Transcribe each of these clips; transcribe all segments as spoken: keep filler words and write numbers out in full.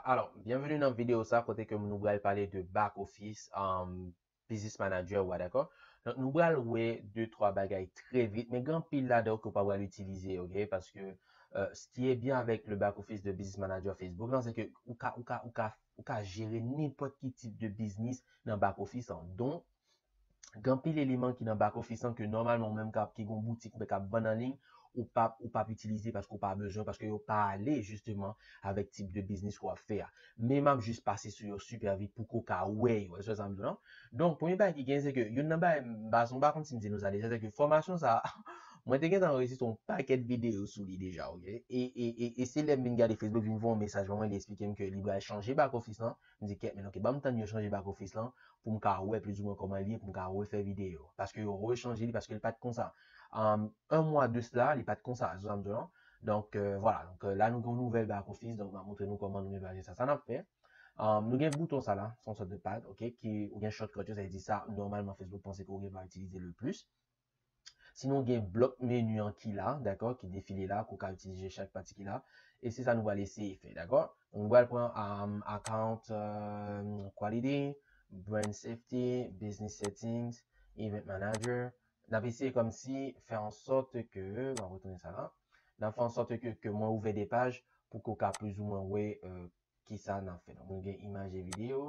Alò, byenveni nan videyo sa kote ke nou pral pale de back office, um, business manager ou a, dakò? Donk nou pral wè de twa bagay trè vit, men gen anpil ladan yo ke w pa pral itilize, ok? Paske euh, ce qui est bien avec le back office de business manager Facebook lan, se ke ou ka, ou ka, ou ka, ou ka jere nenpòt ki tip de biznis nan back office lan. Donk, gen anpil eleman ki nan back office lan ke nòmalman ou menm k ap, ki gon boutik oubyen k ap vann an liy, ou p ap, ou p ap itilize paske ou pa bezwen, paske yo pa ale jisteman avèk tip de biznis ke w ap fè a. Men m ap jis pase sou yo sipè vit pou ke w ka wè yo. Èske sa m di w lan? Donk, premye bagay ki gen, se ke youn nan bagay, m pa, m pa konn si m di nou sa deja, se ke fòmasyon sa, mwen te gentan anrejistre yon pakèt videyo sou li deja, ok? E, e, e, e se lè m vin gade Facebook, vin voye yon mesaj ban mwen, li eksplike m ke li pral chanje back office lan. M di, kèt, men ok, ban m tann yo chanje back office lan, pou m ka wè plizoumwen kòman li ye, pou m ka refè videyo. Paske yo rechanje li, paske li pa t konsa. Um, un mwa de sila, li pa t konsa, sou sa m di w lan. Donk, euh, vwala. Donk, euh, la, nou gen yon nouvèl back office, donk, m ap montre nou kòman nou gen dwa jere sa. Sa n ap fè, um, nou gen bouton sa la, se yon sòt de pad, ok, ki, ou gen shortcut yo, sa vle di sa, nòmalman, Facebook panse ke ou gen dwa itilize le plis. Sinon, gen blòk meni an ki la, dakò, ki defile la, ke w ka itilize chak pati ki la. E se sa nou pral eseye fè, dakò? Nou pral pran um, account um, quality, brand safety, business settings, event manager. N ap eseye kòmsi fè an sòt ke, m ap retounen sa la. N ap fè an sòt ke, ke mwen ouvè de paj pou ke w ka plizoumwen wè euh, kisa n ap fè. Donk, nou gen imaj e videyo,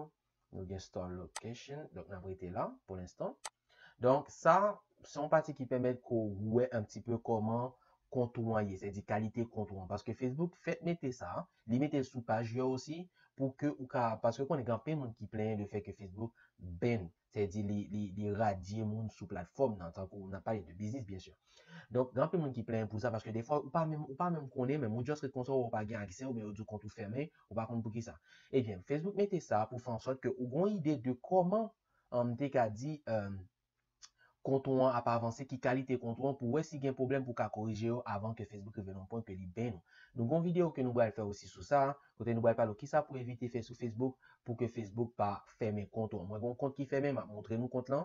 nou gen store location, donk n ap rete la pou lenstan. Donk, sa, se yon pati ki pèmèt ke w wè un petit peu kòman kont ou an ye, sètadi kalite kont ou an. Paske Facebook fèk mete sa, li mete l sou paj yo osi, pou ke ou ka, paske konnen gen anpil moun ki plenyen de fè ke Facebook ban, sètadi li, li, li radye moun sou platfòm nan, tankou n ap pale de biznis, byen si. Donk, gen anpil moun ki plenyen pou sa, paske defwa, ou pa menm, ou pa menm konnen, menm ou just ret konsa, ou pa gen aksè, oubyen yo di w kont ou fèmen, ou pa konn poukisa. Ebyen, Facebook mete sa pou fè an sòt ke ou gon ide de kòman, um, m te ka di, um, kont ou an ap avanse, ki kalite kont ou an, pou wè si gen pwoblèm pou ka korije yo avan ke Facebook rive nan yon pwen ke li ban nou. Nou gon videyo ke nou pral fè osi sou sa, kote nou pral pale w kisa pou evite fè sou Facebook, pou ke Facebook pa fèmen kont ou an. Mwen gon kont ki fèmen, m ap montre nou kont lan.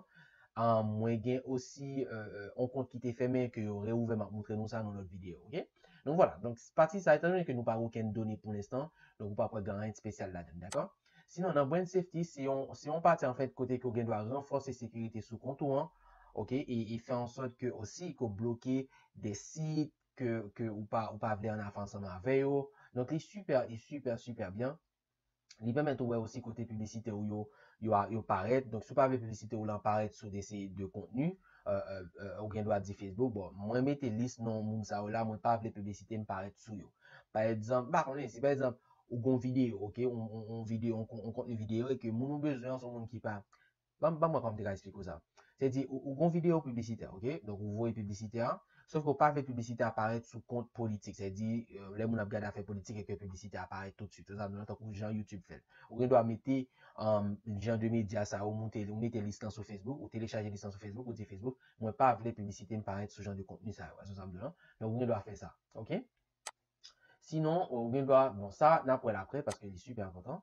Ah, mwen gen osi euh, euh, yon kont ki te fèmen ke yo reouvè, m ap montre nou sa nan lòt videyo, ok? Donk vwala, donk pati sa, etandone ke nou pa gen okenn done pou lenstan, donk ou pa pral gen anyen espesyal ladan, dakò? Sinon, nan brand safety, se yon, se yon pati, anfèt, kote ke w gen dwa ranfòse sekirite sou kont ou an, ok, e, e fè an sòt ke osi ke w bloke de sit ke, ke ou pa, ou pa vle ann afè ansanm avè yo. Donk, li sipè, li sipè, sipè byen. Li pèmèt ou wè osi kote piblisite ou yo, yo, yo parèt. Donk, si w pa vle piblisite w lan parèt sou de seri de kontni, euh, euh, euh, ou gen dwa di Facebook, bon, mwen mete lis non moun sa yo la, mwen pa vle piblisite m parèt sou yo. Pa egzanp, m pa konnen, si pa egzanp, ou gon videyo, ok, on, on, on videyo, on, on kontni videyo, e ke moun ou bezwen an, se yon moun ki pa, ban, ban mwen kòman m te ka eksplike w sa. Se di, ou, ou gon videyo piblisitè, ok, donk ou voye piblisite a, sof ke w pa vle piblisite a parèt sou kont politik, se di, euh, lè moun ap gade afè politik e ke piblisite a parèt toutswit, se sa m di w lan, tankou jan YouTube fè l. Ou gen dwa mete, um, jan de medya sa yo, ou monte, ou mete lis lan sou Facebook, ou telechaje lis lan sou Facebook, ou di Facebook, mwen pa vle piblisite m parèt sou jan de kontni sa yo, se sa m di w lan, donk ou gen dwa fè sa, ok? Sinon, ou gen dwa, bon, sa, n ap wè l aprè, paske li sipè enpòtan.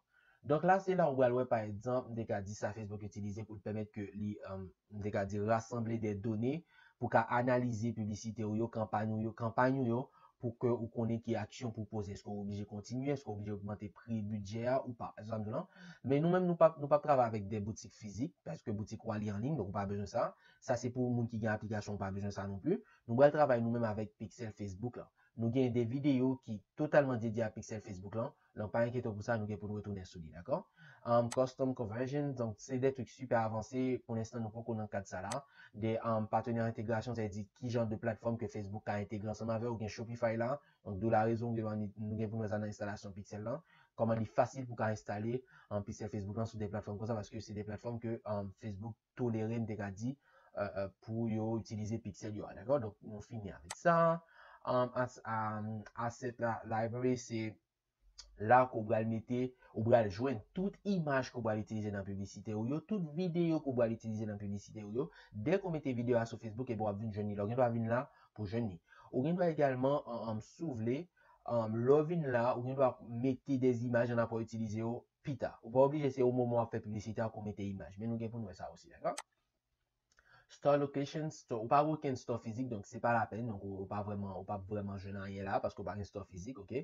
Donk la, se la ou pral wè, pa egzanp, m te ka di sa Facebook itilize pou l pèmèt ke li, um, m te ka di, rasanble de done pou ka analize piblisite ou yo, kanpay ou yo, kanpay ou yo, pou ke ou konnen ki aksyon pou poze. Èske ou oblije kontinye? Èske ou oblije ogmante pri bidjè a ou pa? Sa m di w lan. Men nou menm, nou p ap, nou p ap travay avèk de boutik fizik, paske boutik ou a li an liy, donk ou pa bezwen sa. Sa se pou moun ki gen aplikasyon, ou pa bezwen sa non pli. Nou pral travay nou menm avèk pixel Facebook lan. Nou gen de videyo ki totalman dedye a pixel Facebook lan. Donk, pa enkyete w pou sa, nou gen pou nou retounen sou li, dakò? Um, custom conversion, donk, se de trik sipè avanse. Pou lenstan, nou poko nan kad sa la. De, um, partenaire intégration, sa vle di ki jan de platfòm ke Facebook ka entegre ansanm avè w. Ou gen Shopify la. Donk, d'où la raison, nou gen pou nou wè sa nan enstalasyon pixel lan. Kòman li fasil pou ka enstale, um, pixel Facebook lan sou de platfòm konsa, paske se de platfòm ke, um, Facebook tolere, m te ka di, euh, euh, pou yo itilize pixel yo a, dakò? Donk, nou fini avèk sa. Um, as, um, asset la, library, se la ke w pral mete, ou pral jwenn tout imaj ke w pral itilize nan piblisite ou yo, tout videyo ke w pral itilize nan piblisite ou yo. Dèke w mete videyo a sou Facebook, epi w ap vin jwenn li la. Ou gen dwa vin la pou jwenn li. Ou gen dwa egalman, um, um, si w vle, um, lè w vin la, ou gen dwa mete de imaj an apre w itilize yo pita. Ou pa oblije se o moman w ap fè piblisite a ke w mete imaj. Men nou gen pou nou wè sa osi, dakò? Store location, store, ou pa gen okenn store fizik, donk se pa lapèn, donk ou, ou pa vrèman, ou pa vrèman jwenn anyen la, paske ou pa gen store fizik, ok?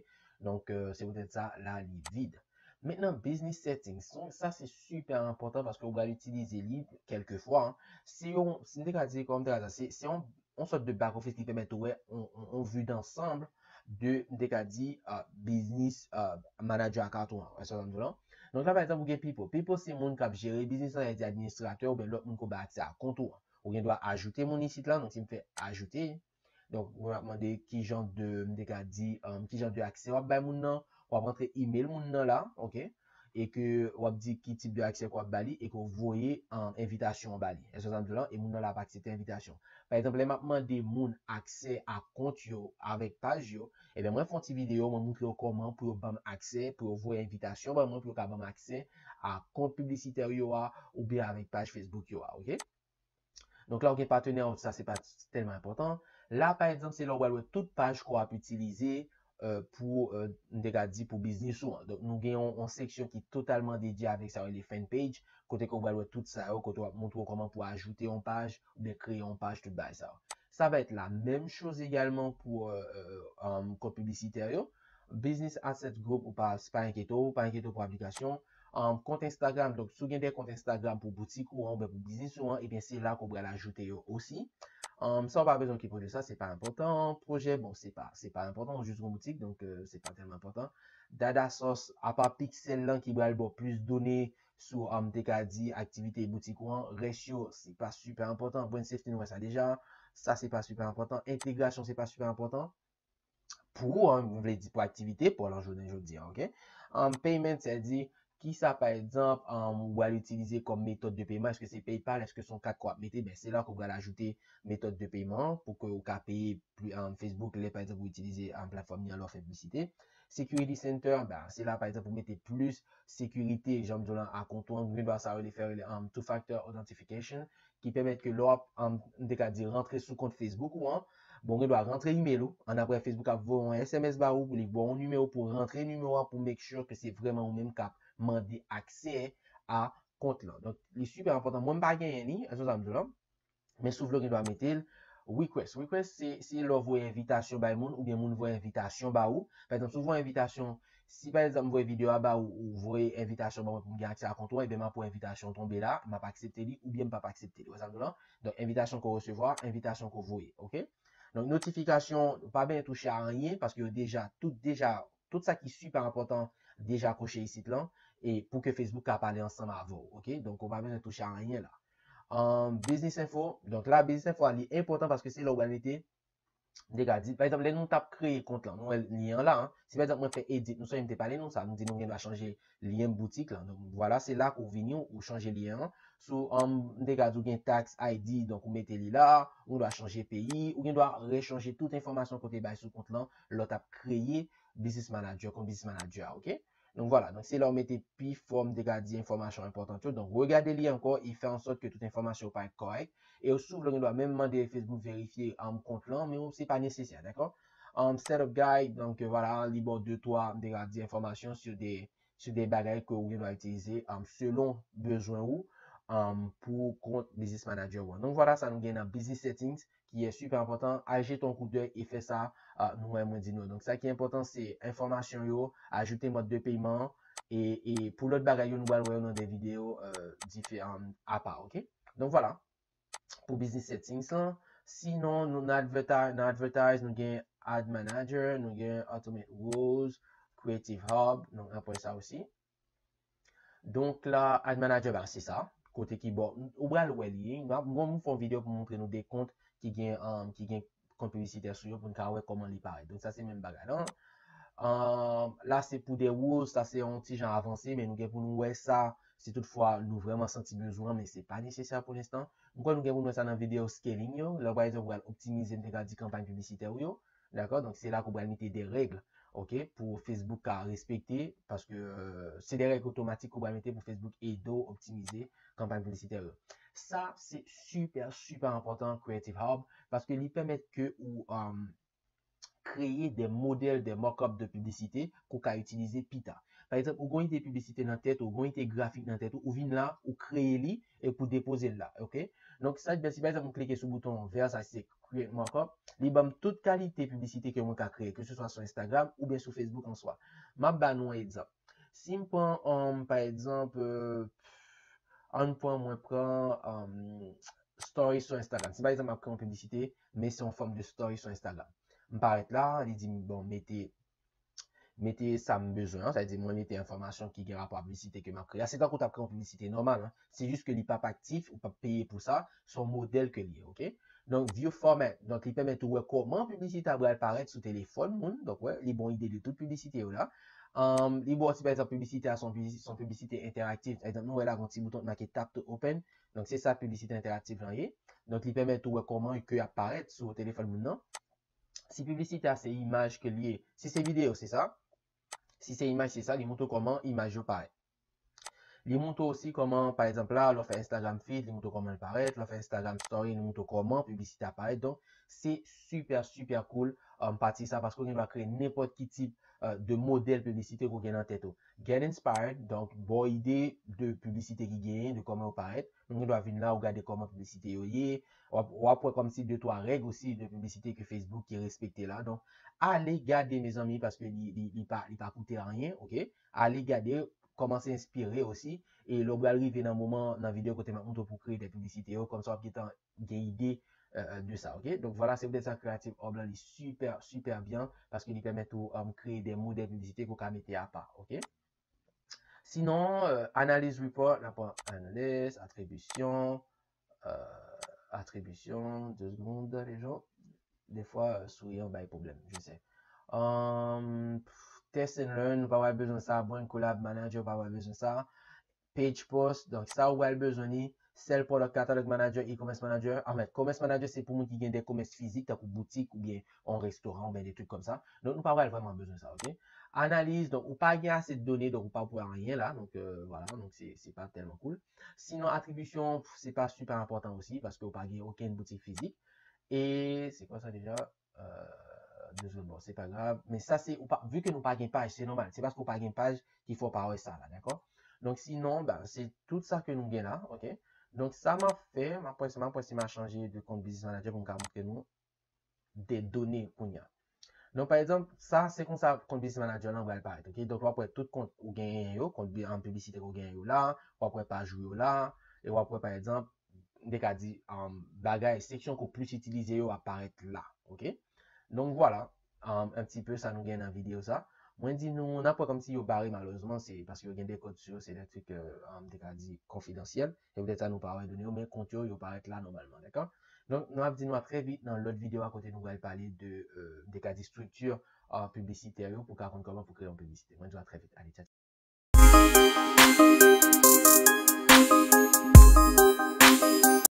Donk, euh, se poutèt sa, la, li vid. Mentnan, business settings. Sa se super enpòtan paske ou pral itilize li kèlkefwa. Se yon, si m te ka di, kòman m te ka di, se yon yon sòt de back office ki pèmèt ou wè yon vi dansanm de, m te ka di, business manager account ou an. Wè sa m di la? Donk la, pa egzanp, ou gen people. People se moun k ap jere biznis lan, se administratè oubyen lòt moun ki ba aksè a kont ou an. Ou gen dwa ajoute moun isit la, donk si m fè ajoute, donk ou ap mande ki jan de, m te ka di, ki jan de aksè w ap bay moun nan, w ap rantre email moun nan la, ok? E ke w ap di ki tip de aksè ke w ap ba li e ke w voye envitasyon an ba li. Èske sa m di w la? E moun nan la ap aksepte envitasyon. Pa egzanp, lè m ap mande moun aksè a kont yo avèk paj yo, ebyen mwen fè yon ti videyo, mwen montre yo kòman pou yo ban m aksè, pou yo voye envitasyon ban mwen, pou yo ka ban m aksè a kont piblisitè yo a oubyen avèk paj Facebook yo a, ok? Donk la, ou gen patnè, sa se pa tèlman enpòtan. La, pa egzanp, se la ou pral wè tout paj ke w ap itilize pou, m te ka di, pou biznis ou an. Donk nou gen yon seksyon ki totalman dedye avèk sa yo rele fan page, kote ke ou pral wè tout sa yo, kote w ap montre w kòman pou ajoute yon paj oubyen kreye yon paj, tout bagay sa yo. Ça va être la même chose également pou kont piblisitè yo. Business Asset Group, ou pa, pa enkyete w, pa enkyete w pou aplikasyon. Kont Instagram, donk si w gen de kont Instagram pou boutik ou an oubyen pou biznis ou an, ebyen se la ke w pral ajoute yo osi. Sa w pa bezwen okipe w de sa, se pa enpòtan. Pwojè, bon, se pa, se pa enpòtan, ou jis yon boutik, donk se pa tèlman enpòtan. Data source, apa pixel lan ki pral ba w plis done sou, m te ka di, aktivite boutik ou an, rès yo, se pa super enpòtan. Brand safety, nou wè sa deja. Sa, se pa super enpòtan. Entegrasyon, se pa super enpòtan. Pou ou, m vle di pou aktivite pa w lan jounen jodi a, ok? Payment, sa di, kisa, pa egzanp, ou pral itilize kòm metòd de peman? Èske se PayPal? Èske se yon kat ke w ap mete? Ben, se la ke w pral ajoute metòd de peman pou ke w ka peye Facebook, lè, pa egzanp, ou itilize platfòm li an lè w fè piblisite. Security Center, ben, se la, pa egzanp, ou mete plis sekirite, jan m di w lan, a kont ou an, ou gen dwa sa rele, fè rele two factor authentication, ki pèmèt ke lè w ap, m te ka di, rantre sou kont Facebook ou an, bon, ou gen dwa rantre email ou, annapre Facebook ap voye yon S M S ba ou, li voye yon nimewo pou rantre nimewo a pou make sure ke se vrèman ou menm k ap mande aksè a kont lan. Donk, li super enpòtan. Mwen, m pa genyen li, èske sa m di w lan? Men si w vle, w gen dwa mete l. Request. Request, se, se lè w voye envitasyon bay moun, oubyen moun voye envitasyon ba ou. Pa egzanp, si w voye envitasyon, si pa egzanp, m voye videyo a ba ou, ou voye envitasyon ba mwen pou m gen aksè a kont ou an, ebyen m ap wè envitasyon tonbe la, m ap aksepte li, oubyen m p ap aksepte li. Ou wè sa m di w lan? Donk, envitasyon ke w resevwa, envitasyon ke w voye, ok? Donk, notifikasyon, ou pa bezwen touche a anyen, paske yo deja, tout deja, tout sa ki super enpòtan deja koche isit lan, e pou ke Facebook ka pale ansanm avè w, ok? Donk, ou pa bezwen touche a anyen la. Business info. Donk la, business info a, li enpòtan paske se la ou pral mete, m te ka di, pa egzanp, lè nou t ap kreye kont lan, nou wè lyen an la, si pa egzanp, mwen fè edit, nou sonje m te pale nou sa, nou di nou gen dwa chanje lyen boutik lan. Donk, vwala, se la ke w vini, ou chanje lyen an. Sou, m te ka di ou gen tax I D, donk ou mete li la, ou gen dwa chanje peyi, ou gen dwa rechanje tout enfòmasyon ke w te bay sou kont lan, lè w t ap kreye Business Manager, kont Business Manager a, ok? Donk vwala, donk se la ou mete pi fò, m te ka di, enfòmasyon enpòtan yo. Donk regade li ankò e fè an sòt ke tout enfòmasyon yo parèt kòrèk. E si w vle, ou gen dwa menm mande Facebook verifye kont lan, men se pa nesesè, dakò? Setup guide, donk vwala, li ba w de twa, m te ka di, enfòmasyon sou de, sou de bagay ke ou gen dwa itilize selon bezwen ou pou kont Business Manager ou an. Donk vwala sa nou gen nan Business Settings ki est super enpòtan. Al jete yon koudèy e fè sa, nou wè mwen di nou. Donk sa ki enpòtan se enfòmasyon yo, ajoute mòd de peyman e, e pou lòt bagay yo nou pral wè yo nan de videyo diferan apa, ok? Donk vwala pou Business Settings lan. Sinon, nou nan advertise, nan advertise, nou gen Ad Manager, nou gen Automate Rules, Creative Hub, nou gen apre sa osi. Donk la, Ad Manager, ba, se sa. Kote ki bò, ou pral wè li. M ap, m ap fè yon videyo pou montre nou de kont ki gen, um, ki gen kont piblisitè sou yo pou n ka wè kòman li parèt. Donk sa se menm bagay la. Um, la se pou de rules, sa se yon ti jan avanse, men nou gen pou nou wè sa si toutfwa nou vrèman santi bezwen, men se pa nesesè pou lenstan. M kwè nou gen pou nou wè sa nan videyo scaling yo. Lè pa egzanp ou pral optimize, m te ka di kanpay piblisitè ou yo. Dakò? Donk se la ke ou pral mete de règ, ok, pou Facebook ka respekte, paske se de règ otomatik ke ou pral mete pou Facebook ede w optimize kanpay piblisitè yo. Sa se super, super enpòtan, Creative Hub, paske li pèmèt ke ou, um, kreye de modèl, de mockup de piblisite ke ou ka itilize pita. Pa egzanp, ou gen yon ide piblisite nan tèt ou, ou gen yon ide grafik nan tèt ou, ou vin la, ou kreye li e pou depoze l la, ok? Donk sa, si pa egzanp, m klike sou bouton vè sa, se Create Mockup, li ban m tout kalite piblisite ke mwen ka kreye, ke se swa sou Instagram oubyen sou Facebook an swa. M ap ba nou yon egzanp. Si m pran, um, pa egzanp, euh, ann pran, mwen pran um, story sou Instagram. Si pa egzanp, m ap kreye yon piblisite, men se yon fòm de story sou Instagram. M parèt la, li di m, bon, mete mete sa m bezwen an, sa vle di mwen mete enfòmasyon ki gen rapò ak piblisite ke m ap kreye a. Se tankou w t ap kreye yon piblisite nòmal, se jis ke li p ap aktif, ou p ap peye pou sa, se yon modèl ke li ye, oke? Donk, view format, donk li pèmèt ou wè kòman piblisite a pral parèt sou telefòn moun, donk wè, li ba w ide de tout piblisite yo la. Um, li ba w si pa egzanp piblisite a se yon piblisite entèraktif, pa egzanp nou wè la gen yon ti bouton ki make tap to open, donk se sa piblisite entèraktif lan ye. Donk li pèmèt ou wè kòman ke y ap parèt sou telefòn moun nan. Si piblisite a se imaj ke l ye, si se videyo, se sa. Si se imaj, se sa, li montre w kòman imaj yo parèt. Li montre w osi kòman, pa egzanp la, lè w fè Instagram feed, li montre w kòman l parèt, lè w fè Instagram story, li montre w kòman piblisite a parèt. Donk, se super, super cool um, pati sa, paske w gen dwa kreye nenpòt ki tip uh, de modèl piblisite ke w gen nan tèt ou. Get inspired, donk, ba w ide de piblisite ki genyen, de kòman yo parèt. Donk, ou gen dwa vin la, ou gade kòman piblisite yo ye. W ap, w ap wè kòmsi de twa règ osi de piblisite ke Facebook ki respekte la. Donk, ale gade, mezanmi, paske li, li, li pa, li pa koute anyen, oke? Ale gade, kòmanse enspire osi. E lè w pral rive nan moman, nan videyo kote m ap montre w pou kreye de piblisite yo, kòmsa w ap gentan gen ide euh, de sa, oke? Donk, vwala, se poutèt sa Creative Hub lan, li super, super byen, paske li pèmèt ou um, kreye de modèl piblisite ke w ka mete apa, oke? Sinon, euh, analiz report, n ap pran analiz, atribisyon, euh, atribisyon, de segonn, les gens. Defwa, euh, souri an bay pwoblèm, je sais. Um, test and learn, nou pa pral bezwen sa. Brand collab manager, nou pa pral bezwen sa. Page post, donk sa ou pral bezwen li. Sell product catalog manager, e-commerce manager. Anfèt, commerce manager se pou moun ki gen de komès fizik, tankou boutik oubyen yon restoran oubyen de trucs comme ça. Donk nou pa pral vrèman bezwen sa, oke? Analiz, donk ou pa gen ase de done, donk ou pa pou anyen la. Donk euh, vwala, donk se se pa tèlman cool. Sinon, atribisyon, se pa super enpòtan osi, paske ou pa gen okenn boutik fizik. E se kwa sa deja? Euh, de segonn, bon, se pa grav. Men sa se, ou pa, vi ke nou pa gen paj, se nòmal. Se paske ou pa gen paj ki fè w pa wè sa la, dakò? Donk sinon, ben, se tout sa ke nou gen la, oke? Donk sa m ap fè, m ap wè, m ap wè si m ap chanje de kont Business Manager pou m ka montre nou de done kounye a. Donk, pa egzanp, sa se konsa kont Business Manager lan pral parèt, oke? Donk, w ap wè tout kont ou genyen yo, kont bi- an piblisite ke w genyen yo la, w ap wè paj ou yo la, e w ap wè, pa egzanp, m te ka di, um, bagay, seksyon ke w plis itilize yo ap parèt la, oke? Donk, vwala, um, un petit peu sa nou gen nan videyo sa. Mwen di nou, n ap wè kòmsi yo bare, malerezman, se paske yo gen de kòd sou yo, se de trucs, euh, um, m te ka di, konfidansyèl. Se poutèt sa nou pa wè done yo, men kont yo, yo parèt la nòmalman, dakò? Donk, nou ap di nou a trè vit nan lòt videyo a kote nou pral pale de, euh, m te ka di, estrikti, euh, piblisitè yo pou ka konn kòman pou kreye yon piblisite. Mwen di w a trè vit. Ale, tchao.